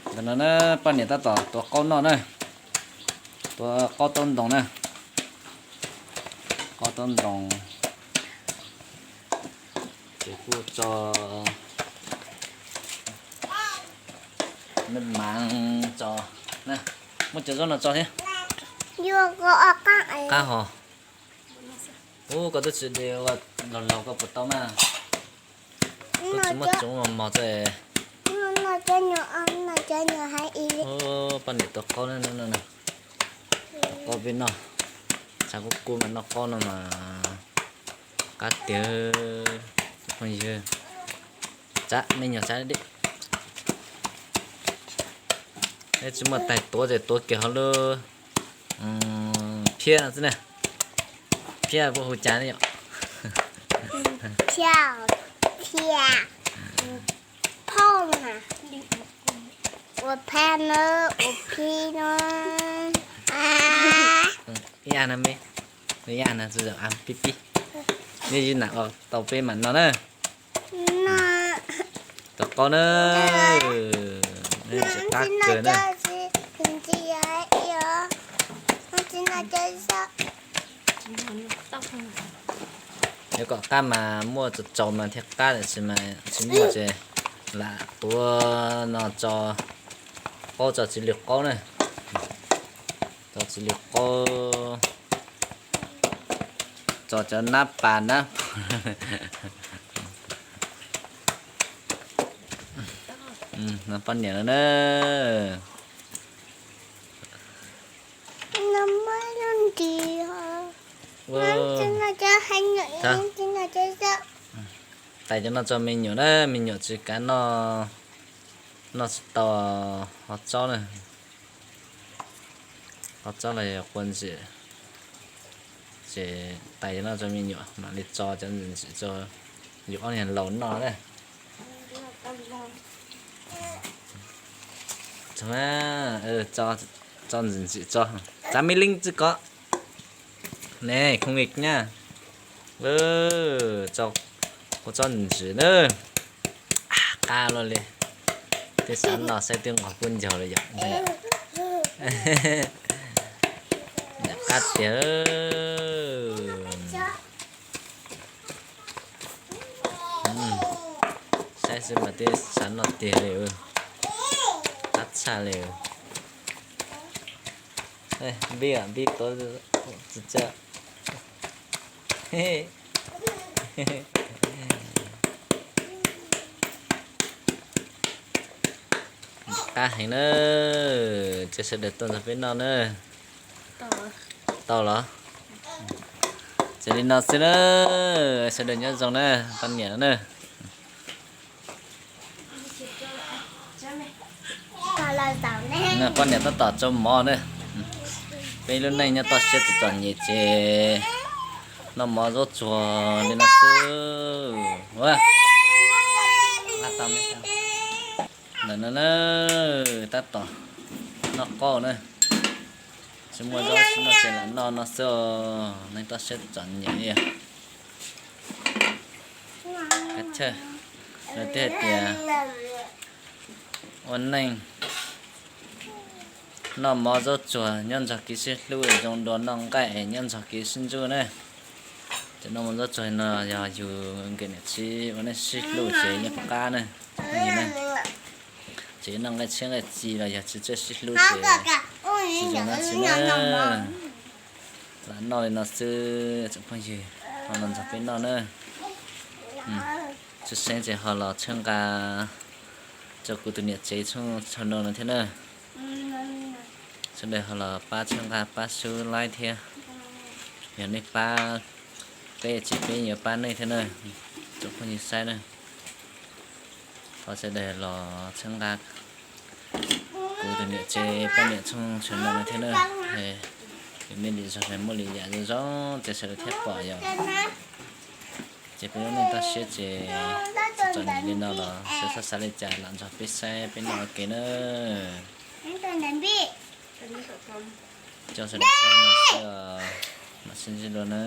Ntawm no na, poj niam tab tom tuav qaub noj na, tuav qaub taub ntoos na, qaub taub ntoos. Ces kuj tso maj mam tso, muab cov zaub no tso thiab. Qab hos. Ub, koj twb tsis de ua laug laug koj puas tau mas? Kuj tsis muaj tsoov mos mos tso. Poj niam tuav qaub na, qaub peb noj, tshav kub kub mas noj qaub no mas qab tiag. Phooj ywg, tsab me nyuam tsab dib, tsis muaj tais tuav ces tuav kiag hauv lub phiab xwb na. Phiab puas hu cas ne yom? Ib yam no me, ib yam no pib pib, nej ib nam tau peb mam noj na. Tuav qaub na, tsis qab kawg na. Yuav kom qab mas muaj tsaus tsaus mas thiaj qab, tiam sis mas tsis muaj ces lam tuav no tso, qaub tso txiv lws qaub na, tso txiv lws qaub, tso cov nab pas na. Poj niam no na. Tais cov no tso me nyuam na, me nyuam tsis kav noj, noj tsis tau, ho tsob na, ho tsob los yog quav ntsim, ces tais cov no tso me nyuam mam li tso cov ntsim tso, yus ob niag laus noj na. Tso ntsim ntsim tso, txav me leej txij kov ne, không nghịch nha. Kuv tso ntsim na, qab los li, twb xav noj saib twb nqos kub ncaug li yom. Qab tiag. Saib xwb mas twb xav noj tiag li, qab tshaj li. Npib, npib tuav tsis tsa. Qab heev na, ces sawv daws tuaj nrog peb noj na. Tau los? Ces li no xwb na, sawv daws nyob zoo na, poj niam na. Poj niam tab tom tsau mov na. Peb lub neej nyob toj siab txom txom nyem ces noj mov zaub tsuag li no xwb. Ntawm no na, tab tom noj qaub na. Tsis muaj zaub tsis noj ces lam noj no xwb os, neej toj siab txom nyem li. Lawv thiaj hais tias ua neej noj mov zaub tsuag nyob nrog kev sib hlub, zoo dua noj nqaij nyob nrog kev sib ntsuj na. Ces noj mov zaub tsuag no yog yus nkawm niam txiv ua neej sib hlub ces yeej qab na. Ces noj nqaij tshiab nqaij txiv los yog tsis txawj sib hlub ces tsis zoo dab tsi na. Lam noj li no xwb tsoom phooj ywg, ho los nrog peb noj na. Tshwj xeeb ces ho los txhawb nqa rau kuv tus niam tsev tshooj channel no thiab na. Sawv daws ho los pab txhawb nqa pab subscribe thiab. Yog nej pab peb ces peb yuav pab nej thiab na, tsoom phooj ywg saib na. Thov sawv daws los txhawb nqa kuv tus niam tsev poj niam tshooj channel no thiab na. Yog nej lwm zaus muaj lwm yam zoo zoo ces sawv daws thiaj pom yom. Ces peb lub neej toj siab ces txom txom nyem li no los sawv daws xav li cas los nrog peb saib peb noj ua ke na. Coj sawv daws saib no xwb, mam sib ntsib dua na.